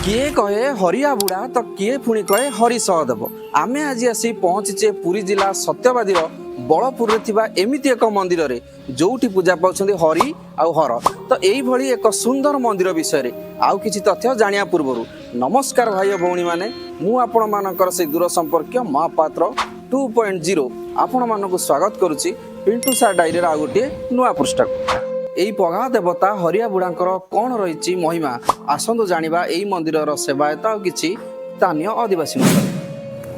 କିଏ କହେ ହରିଆ ବୁଢ଼ା ତ କିଏ ପୁଣି କହେ ହରି ସହଦେବ। ଆମେ ଆଜି ଆସି ପହଞ୍ଚିଛେ ପୁରୀ ଜିଲ୍ଲା ସତ୍ୟବାଦୀର ବଳପୁରରେ ଥିବା ଏମିତି ଏକ ମନ୍ଦିରରେ, ଯୋଉଠି ପୂଜା ପାଉଛନ୍ତି ହରି ଆଉ ହର। ତ ଏଇଭଳି ଏକ ସୁନ୍ଦର ମନ୍ଦିର ବିଷୟରେ ଆଉ କିଛି ତଥ୍ୟ ଜାଣିବା ପୂର୍ବରୁ ନମସ୍କାର ଭାଇ ଓ ଭଉଣୀମାନେ। ମୁଁ ଆପଣମାନଙ୍କର ସେଇ ଦୂର ସମ୍ପର୍କୀୟ ମହାପାତ୍ର 2.0 ଆପଣମାନଙ୍କୁ ସ୍ୱାଗତ କରୁଛି ପିଣ୍ଟୁ ସାର୍ ଡାଇରୀର ଆଉ ଗୋଟିଏ ନୂଆ ପୃଷ୍ଠାକୁ। ଏଇ ପଘା ଦେବତା ହରିଆ ବୁଢ଼ାଙ୍କର କ'ଣ ରହିଛି ମହିମା, ଆସନ୍ତୁ ଜାଣିବା ଏଇ ମନ୍ଦିରର ସେବାୟତ ଆଉ କିଛି ସ୍ଥାନୀୟ ଅଧିବାସୀଙ୍କ।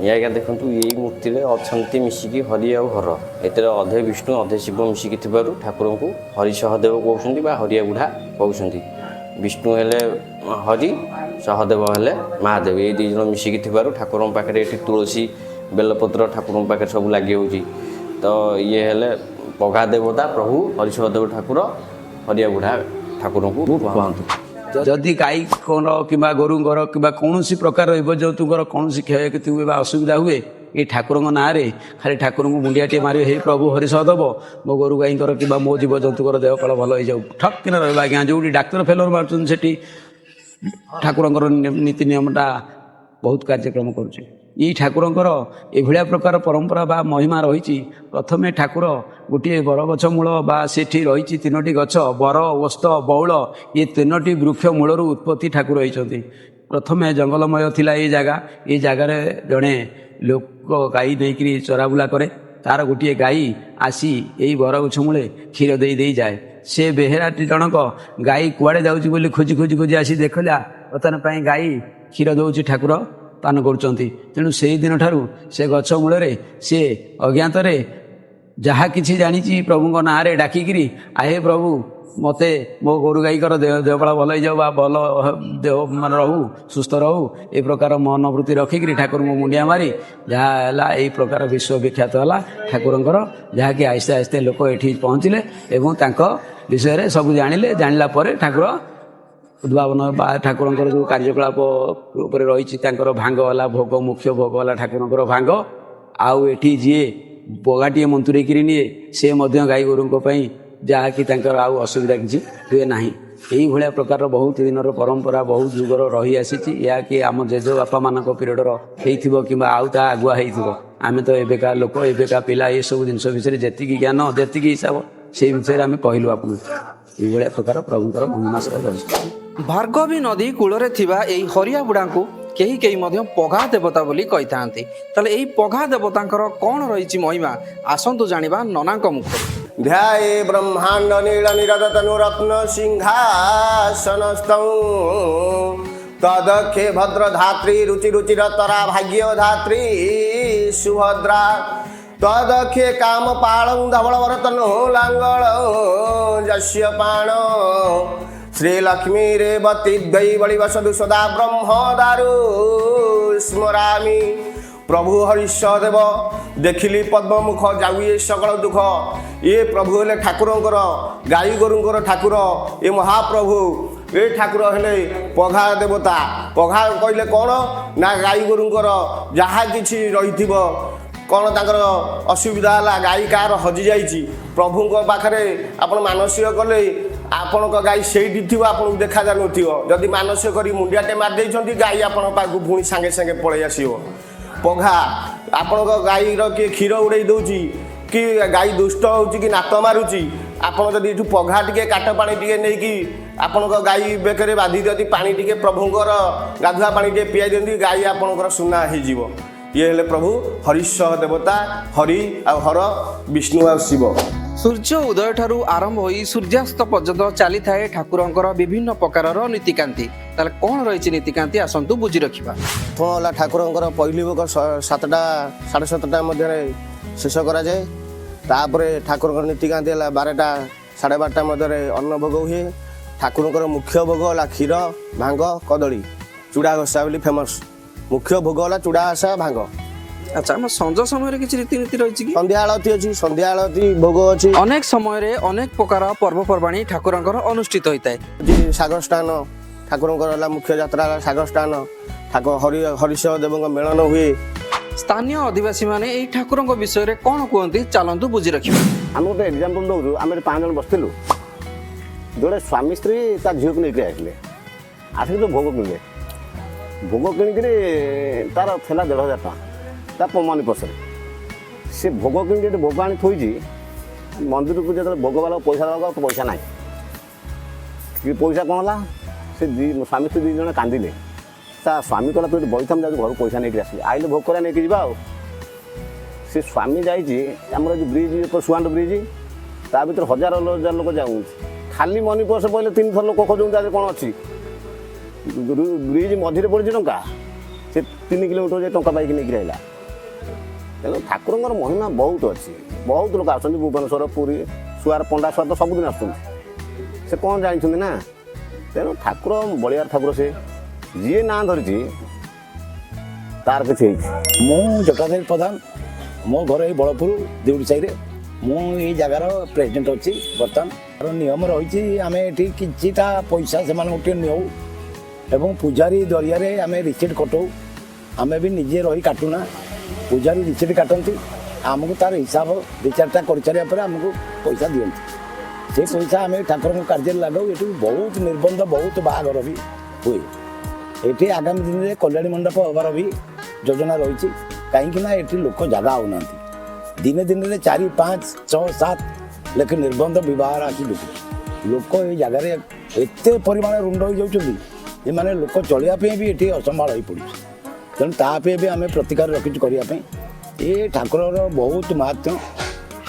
ଇଏ ଆଜ୍ଞା ଦେଖନ୍ତୁ, ଏଇ ମୂର୍ତ୍ତିରେ ଅଛନ୍ତି ମିଶିକି ହରି ଆଉ ହର। ଏଥିରେ ଅଧେ ବିଷ୍ଣୁ ଅଧେ ଶିବ ମିଶିକି ଥିବାରୁ ଠାକୁରଙ୍କୁ ହରି ସହଦେବ କହୁଛନ୍ତି ବା ହରିଆ ବୁଢ଼ା କହୁଛନ୍ତି। ବିଷ୍ଣୁ ହେଲେ ହରି, ସହଦେବ ହେଲେ ମହାଦେବ। ଏଇ ଦୁଇ ଜଣ ମିଶିକି ଥିବାରୁ ଠାକୁରଙ୍କ ପାଖରେ ଏଠି ତୁଳସୀ, ବେଲପତ୍ର ଠାକୁରଙ୍କ ପାଖରେ ସବୁ ଲାଗି ହେଉଛି। ତ ଇଏ ହେଲେ ପଘା ଦେବତା ପ୍ରଭୁ ହରି ସହଦେବ ଠାକୁର, ହରିଆ ବୁଢ଼ା ଠାକୁରଙ୍କୁ କୁହନ୍ତୁ। ଯଦି ଗାଈଙ୍କର କିମ୍ବା ଗୋରୁଙ୍କର କିମ୍ବା କୌଣସି ପ୍ରକାର ଜୀବଜନ୍ତୁଙ୍କର କୌଣସି କ୍ଷୟକ୍ଷତି ହୁଏ ବା ଅସୁବିଧା ହୁଏ, ଏଇ ଠାକୁରଙ୍କ ନାଁରେ ଖାଲି ଠାକୁରଙ୍କୁ ମୁଣ୍ଡିଆଟିଏ ମାରିବେ, "ହେ ପ୍ରଭୁ ହରିସହଦେବ, ମୋ ଗୋରୁ ଗାଈଙ୍କର କିମ୍ବା ମୋ ଜୀବଜନ୍ତୁଙ୍କର ଦେହ କାଳ ଭଲ ହେଇଯାଉ।" ଠକ୍ କିନା ରହିବ ଆଜ୍ଞା। ଯେଉଁଠି ଡାକ୍ତର ଫେଲର ମାରୁଛନ୍ତି, ସେଠି ଠାକୁରଙ୍କର ନୀତି ନିୟମଟା ବହୁତ କାର୍ଯ୍ୟକ୍ରମ କରୁଛି। ଏଇ ଠାକୁରଙ୍କର ଏଭଳିଆ ପ୍ରକାର ପରମ୍ପରା ବା ମହିମା ରହିଛି। ପ୍ରଥମେ ଠାକୁର ଗୋଟିଏ ବରଗଛ ମୂଳ ବା ସେଠି ରହିଛି ତିନୋଟି ଗଛ, ବର, ଓସ୍ତ, ବଉଳ। ଏ ତିନୋଟି ବୃକ୍ଷ ମୂଳରୁ ଉତ୍ପତ୍ତି ଠାକୁର ହେଇଛନ୍ତି। ପ୍ରଥମେ ଜଙ୍ଗଲମୟ ଥିଲା ଏଇ ଜାଗା। ଏଇ ଜାଗାରେ ଜଣେ ଲୋକ ଗାଈ ନେଇକରି ଚରାବୁଲା କରେ। ତାର ଗୋଟିଏ ଗାଈ ଆସି ଏଇ ବରଗଛ ମୂଳେ କ୍ଷୀର ଦେଇ ଦେଇ ଯାଏ। ସେ ବେହେରାଟି ଜଣକ ଗାଈ କୁଆଡ଼େ ଯାଉଛି ବୋଲି ଖୋଜି ଖୋଜି ଖୋଜି ଆସି ଦେଖିଲା, ବର୍ତ୍ତମାନ ପାଇଁ ଗାଈ କ୍ଷୀର ଦେଉଛି, ଠାକୁର ପାନ କରୁଛନ୍ତି। ତେଣୁ ସେଇ ଦିନଠାରୁ ସେ ଗଛ ମୂଳରେ ସିଏ ଅଜ୍ଞାତରେ ଯାହା କିଛି ଜାଣିଛି ପ୍ରଭୁଙ୍କ ନାଁରେ ଡାକିକିରି, "ଆହେ ପ୍ରଭୁ, ମୋତେ ମୋ ଗୋରୁ ଗାଈଙ୍କର ଦେହପାଳ ଭଲ ହେଇଯାଉ ବା ଭଲ ଦେହ ମାନେ ରହୁ, ସୁସ୍ଥ ରହୁ," ଏ ପ୍ରକାର ମନୋବୃତ୍ତି ରଖିକିରି ଠାକୁରଙ୍କୁ ମୁଣ୍ଡିଆ ମାରି ଯାହା ହେଲା, ଏଇ ପ୍ରକାର ବିଶ୍ୱବିଖ୍ୟାତ ହେଲା ଠାକୁରଙ୍କର, ଯାହାକି ଆସ୍ତେ ଆସ୍ତେ ଲୋକ ଏଠି ପହଞ୍ଚିଲେ ଏବଂ ତାଙ୍କ ବିଷୟରେ ସବୁ ଜାଣିଲେ। ଜାଣିଲା ପରେ ଠାକୁର ଉଦ୍ଭାବନ ବା ଠାକୁରଙ୍କର ଯେଉଁ କାର୍ଯ୍ୟକଳାପ ଉପରେ ରହିଛି, ତାଙ୍କର ଭାଙ୍ଗ ହେଲା ଭୋଗ, ମୁଖ୍ୟ ଭୋଗ ହେଲା ଠାକୁରଙ୍କର ଭାଙ୍ଗ। ଆଉ ଏଠି ଯିଏ ପଗାଟିଏ ମନ୍ତୁରେଇକିରି ନିଏ, ସେ ମଧ୍ୟ ଗାଈ ଗୋରୁଙ୍କ ପାଇଁ ଯାହାକି ତାଙ୍କର ଆଉ ଅସୁବିଧା କିଛି ହୁଏ ନାହିଁ। ଏଇଭଳିଆ ପ୍ରକାରର ବହୁତ ଦିନର ପରମ୍ପରା, ବହୁତ ଯୁଗର ରହିଆସିଛି। ଏହାକି ଆମ ଜେଜେ ବାପାମାନଙ୍କ ପିରିୟଡ଼ର ହେଇଥିବ କିମ୍ବା ଆଉ ତା ଆଗୁଆ ହେଇଥିବ। ଆମେ ତ ଏବେକା ଲୋକ, ଏବେକା ପିଲା। ଏସବୁ ଜିନିଷ ବିଷୟରେ ଯେତିକି ଜ୍ଞାନ, ଯେତିକି ହିସାବ, ସେଇ ବିଷୟରେ ଆମେ କହିଲୁ ଆପଣଙ୍କୁ। ଏଇଭଳିଆ ପ୍ରକାର ପ୍ରଭୁଙ୍କର ମହିମା ସହ ରହିଛି। ଭାର୍ଗବୀ ନଦୀ କୂଳରେ ଥିବା ଏଇ ହରିଆ ବୁଢ଼ାଙ୍କୁ କେହି କେହି ମଧ୍ୟ ପଘା ଦେବତା ବୋଲି କହିଥାନ୍ତି। ତାହେଲେ ଏଇ ପଘା ଦେବତାଙ୍କର କ'ଣ ରହିଛି ମହିମା, ଆସନ୍ତୁ ଜାଣିବା ନନାଙ୍କ ମୁଖରୁ। ध्याये ब्रह्मांड नील नीरद तनु रत्न सिंहासनस्थं, तदक्षे भद्रधात्री रुचि रुचिरतरा भाग्यधात्री सुभद्रा, तदक्षे कामपालं धवलवरतनु लाङ्गल यस्य पाण, श्रीलक्ष्मी रेवतीद्वै बलिवसदु सदा ब्रह्मदारु स्मरामि। ପ୍ରଭୁ ହରିସହଦେବ ଦେଖିଲି ପଦ୍ମମୁଖ, ଯାଉ ଏ ସକଳ ଦୁଃଖ। ଏ ପ୍ରଭୁ ହେଲେ ଠାକୁରଙ୍କର, ଗାଈ ଗୋରୁଙ୍କର ଠାକୁର ଏ ମହାପ୍ରଭୁ। ଏ ଠାକୁର ହେଲେ ପଘା ଦେବତା। ପଘା କହିଲେ କ'ଣ ନା ଗାଈ ଗୋରୁଙ୍କର ଯାହା କିଛି ରହିଥିବ, କ'ଣ ତାଙ୍କର ଅସୁବିଧା ହେଲା, ଗାଈ କାହାର ହଜିଯାଇଛି, ପ୍ରଭୁଙ୍କ ପାଖରେ ଆପଣ ମାନସିକ କଲେ ଆପଣଙ୍କ ଗାଈ ସେଇଠି ଥିବ, ଆପଣଙ୍କୁ ଦେଖାଯାଉନଥିବ। ଯଦି ମାନସିକ କରି ମୁଣ୍ଡିଆଟେ ମାରି ଦେଇଛନ୍ତି, ଗାଈ ଆପଣଙ୍କ ପାଖକୁ ପୁଣି ସାଙ୍ଗେ ସାଙ୍ଗେ ପଳେଇ ଆସିବ। ପଘା, ଆପଣଙ୍କ ଗାଈର କିଏ କ୍ଷୀର ଉଡ଼େଇ ଦେଉଛି କି ଗାଈ ଦୁଷ୍ଟ ହେଉଛି କି ନାତ ମାରୁଛି, ଆପଣ ଯଦି ଏଠୁ ପଘା ଟିକେ, କାଠ ପାଣି ଟିକେ ନେଇକି ଆପଣଙ୍କ ଗାଈ ବେକରେ ବାନ୍ଧି ଦିଅନ୍ତି, ପାଣି ଟିକେ, ପ୍ରଭୁଙ୍କର ଗାଧୁଆ ପାଣି ଟିକେ ପିଆଇ ଦିଅନ୍ତି, ଗାଈ ଆପଣଙ୍କର ସୁନା ହେଇଯିବ। ଇଏ ହେଲେ ପ୍ରଭୁ ହରିସହ ଦେବତା, ହରି ଆଉ ହର, ବିଷ୍ଣୁ ଆଉ ଶିବ। ସୂର୍ଯ୍ୟ ଉଦୟ ଠାରୁ ଆରମ୍ଭ ହୋଇ ସୂର୍ଯ୍ୟାସ୍ତ ପର୍ଯ୍ୟନ୍ତ ଚାଲିଥାଏ ଠାକୁରଙ୍କର ବିଭିନ୍ନ ପ୍ରକାରର ନୀତିକାନ୍ତି। ତାହେଲେ କ'ଣ ରହିଛି ନୀତିକାନ୍ତି, ଆସନ୍ତୁ ବୁଝି ରଖିବା। ପ୍ରଥମ ହେଲା ଠାକୁରଙ୍କର ପହିଲି ଭୋଗ 7ଟା 7:30 ମଧ୍ୟରେ ଶେଷ କରାଯାଏ। ତାପରେ ଠାକୁରଙ୍କର ନୀତିକାନ୍ତି ହେଲା 12ଟା 12:30 ମଧ୍ୟରେ ଅନ୍ନ ଭୋଗ ହୁଏ। ଠାକୁରଙ୍କର ମୁଖ୍ୟ ଭୋଗ ହେଲା କ୍ଷୀର, ଭାଙ୍ଗ, କଦଳୀ, ଚୂଡ଼ା ଘଷା ବୋଲି ଫେମସ୍। ମୁଖ୍ୟ ଭୋଗ ହେଲା ଚୂଡ଼ା ଘଷା, ଭାଙ୍ଗ। ଆଚ୍ଛା, ଆମ ସଞ୍ଜ ସମୟରେ କିଛି ରୀତିନୀତି ରହିଛି କି? ସନ୍ଧ୍ୟା ଆଳତି ଅଛି, ସନ୍ଧ୍ୟା ଆଳତି ଭୋଗ ଅଛି। ଅନେକ ସମୟରେ ଅନେକ ପ୍ରକାର ପର୍ବପର୍ବାଣୀ ଠାକୁରଙ୍କର ଅନୁଷ୍ଠିତ ହୋଇଥାଏ। ଯେ ଶାଗ ସ୍ନାନ ଠାକୁରଙ୍କର ହେଲା, ମୁଖ୍ୟ ଯାତ୍ରା ହେଲା ଶାଗ ସ୍ନାନ। ଠାକୁର ହରି ହରିସହ ଦେବଙ୍କ ମେଳନ ହୁଏ। ସ୍ଥାନୀୟ ଅଧିବାସୀମାନେ ଏଇ ଠାକୁରଙ୍କ ବିଷୟରେ କ'ଣ କୁହନ୍ତି, ଚାଲନ୍ତୁ ବୁଝି ରଖିବା। ଆମେ ଗୋଟେ ଏକ୍ଜାମ୍ପଲ୍ ଦେଉଛୁ। ଆମେ ଏଠି ପାଞ୍ଚ ଜଣ ବସିଥିଲୁ। ଯୋଡ଼େ ସ୍ୱାମୀ ସ୍ତ୍ରୀ ତା ଝିଅକୁ ନେଇକି ଆସିଲେ। ଆସିକି ଯେଉଁ ଭୋଗ କିଣିଲେ, ଭୋଗ କିଣିକିରି ତାର ଥିଲା 1500 ଟଙ୍କା ତା ମନି ପର୍ସରେ। ସେ ଭୋଗ କିଣିକି ଏଠି ଭୋଗ ଆଣି ଥୋଇଛି। ମନ୍ଦିରକୁ ଯେତେବେଳେ ଭୋଗବାଲାକୁ ପଇସା ଦେବାକୁ, ପଇସା ନାହିଁ କି ପଇସା କ'ଣ ହେଲା। ସେ ଦୁଇ ସ୍ୱାମୀ ସ୍ତ୍ରୀ 2 ଜଣ କାନ୍ଦିଲେ। ତା ସ୍ୱାମୀ କହିଲା, ତୁ ଏଠି ବଇଥା, ମୁଁ ଯାଉଛି ଘରକୁ ପଇସା ନେଇକି ଆସିବି, ଆଇଲେ ଭୋଗ କରିବା ନେଇକି ଯିବା। ଆଉ ସେ ସ୍ୱାମୀ ଯାଇଛି ଆମର ଯେଉଁ ବ୍ରିଜ୍, ସୁଆଣ୍ଡ ବ୍ରିଜ୍, ତା ଭିତରେ ହଜାର ହଜାର ଲୋକ ଯାଉଛନ୍ତି। ଖାଲି ମନି ପର୍ସ ପଡ଼ିଲେ 3 ଥର ଲୋକ ଖୋଜୁଛନ୍ତି ତା କ'ଣ ଅଛି। ବ୍ରିଜ୍ ମଝିରେ ପଡ଼ିଛି ଟଙ୍କା, ସେ 3 କିଲୋମିଟର ଯାଇ ଟଙ୍କା ପାଇକି ନେଇକି ରହିଲା। ତେଣୁ ଠାକୁରଙ୍କର ମହିମା ବହୁତ ଅଛି। ବହୁତ ଲୋକ ଆସୁଛନ୍ତି ଭୁବନେଶ୍ୱର, ପୁରୀ, ସୁଆର ପଣ୍ଡା ସୁଆର ତ ସବୁଦିନ ଆସୁଛନ୍ତି। ସେ କ'ଣ ଜାଣିଛନ୍ତି ନା? ତେଣୁ ଠାକୁର ବଳିଆର ଠାକୁର, ସେ ଯିଏ ନାଁ ଧରିଛି ତାର କିଛି ହେଇଛି। ମୁଁ ଜଟାଧାରୀ ପ୍ରଧାନ। ମୋ ଘର ଏଇ ବଳପୁର ଦେଉଡ଼ି ସାହିରେ। ମୁଁ ଏଇ ଜାଗାର ପ୍ରେସିଡେଣ୍ଟ ଅଛି ବର୍ତ୍ତମାନ। ତାର ନିୟମ ରହିଛି, ଆମେ ଏଠି କିଛିଟା ପଇସା ସେମାନଙ୍କୁ ଟିକେ ନେଉ ଏବଂ ପୂଜାରୀ ଜରିଆରେ ଆମେ ରିସିପ୍ଟ କଟାଉ। ଆମେ ବି ନିଜେ ରହି କାଟୁନା, ପୂଜାରୀ ରିସିପ୍ଟ କାଟନ୍ତି। ଆମକୁ ତାର ହିସାବ 2-4ଟା କରିସାରିବା ପରେ ଆମକୁ ପଇସା ଦିଅନ୍ତି। ସେ ପଇସା ଆମେ ଠାକୁରଙ୍କ କାର୍ଯ୍ୟରେ ଲାଗାଉ। ଏଠି ବହୁତ ନିର୍ବନ୍ଧ, ବହୁତ ବାହାଘର ବି ହୁଏ ଏଠି। ଆଗାମୀ ଦିନରେ କଲ୍ୟାଣୀ ମଣ୍ଡପ ହେବାର ବି ଯୋଜନା ରହିଛି, କାହିଁକି ନା ଏଠି ଲୋକ ଜାଗା ହେଉନାହାନ୍ତି। ଦିନେ ଦିନରେ 4, 5, 6, 7 ଲେଖେ ନିର୍ବନ୍ଧ ବିବାହର ଆସି ଢୁକୁଛି। ଲୋକ ଏଇ ଜାଗାରେ ଏତେ ପରିମାଣରେ ରୁଣ୍ଡ ହୋଇଯାଉଛନ୍ତି, ଏମାନେ ଲୋକ ଚଳିବା ପାଇଁ ବି ଏଠି ଅସମ୍ଭାଳ ହୋଇପଡ଼ୁଛି। ତେଣୁ ତା ପାଇଁ ବି ଆମେ ପ୍ରତିକାର ରଖିଛୁ କରିବା ପାଇଁ। ଏ ଠାକୁରର ବହୁତ ମାହାତ୍ମ୍ୟ।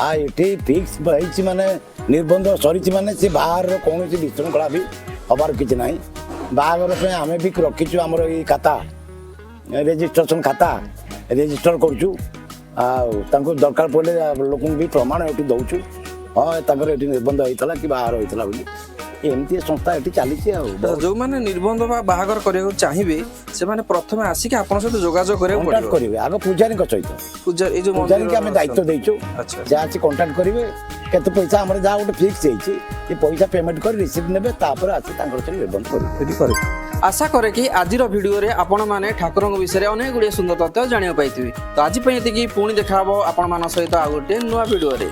ଆଉ ଏଠି ଫିକ୍ସ ହେଇଛି, ମାନେ ନିର୍ବନ୍ଧ ସରିଛି, ମାନେ ସେ ବାହାରର କୌଣସି ବିଶୃଙ୍ଖଳା ବି ହେବାର କିଛି ନାହିଁ। ବାହାଘର ପାଇଁ ଆମେ ବି ରଖିଛୁ ଆମର ଏଇ ଖାତା, ରେଜିଷ୍ଟ୍ରେସନ ଖାତା ରେଜିଷ୍ଟର କରୁଛୁ। ଆଉ ତାଙ୍କୁ ଦରକାର ପଡ଼ିଲେ ଲୋକଙ୍କୁ ବି ପ୍ରମାଣ ଏଠି ଦେଉଛୁ, ହଁ, ତାଙ୍କର ଏଠି ନିର୍ବନ୍ଧ ହେଇଥିଲା କି ବାହାଘର ହେଇଥିଲା ବୋଲି। ଏମିତି ସଂସ୍ଥା ଏଠି ଚାଲିଛି ଆଉ। ତ ଯୋଉମାନେ ନିର୍ବନ୍ଧ ବା ବାହାଘର କରିବାକୁ ଚାହିଁବେ, ସେମାନେ ପ୍ରଥମେ ଆସିକି ଆପଣଙ୍କ ସହିତ ଯୋଗାଯୋଗ କରିବାକୁ କଣ୍ଟାକ୍ଟ ପଡ଼ିବ? କରିବେ ଆଗ ପୂଜାରୀଙ୍କ ସହିତ। ପୂଜା ଏଇ ଯୋଉ ପୂଜାରୀକି ଆମେ ମନ୍ଦିରର ଦାୟିତ୍ୱ ଦେଇଛୁ। ସେ ଆସି କଣ୍ଟାକ୍ଟ କରିବେ। କେତେ ପଇସା ଆମର ଯାହା ଗୋଟେ ଫିକ୍ସ ହେଇଛି, ସେ ପଇସା ପେମେଣ୍ଟ କରି ରିସିପ୍ଟ ନେବେ, ତାପରେ ଆସି ତାଙ୍କର ସେଠି ନିର୍ବନ୍ଧ କରିବେ। ଏଠି କରିବେ। ଆଶା କରେ କି ଆଜିର ଭିଡ଼ିଓରେ ଆପଣମାନେ ଠାକୁରଙ୍କ ବିଷୟରେ ଅନେକ ଗୁଡ଼ିଏ ସୁନ୍ଦର ତଥ୍ୟ ଜାଣିବାକୁ ପାଇଥିବେ। ତ ଆଜି ପାଇଁ ଏତିକି। ପୁଣି ଦେଖା ହବ ଆପଣମାନଙ୍କ ସହିତ ଆଉ ଗୋଟିଏ ନୂଆ ଭିଡ଼ିଓରେ।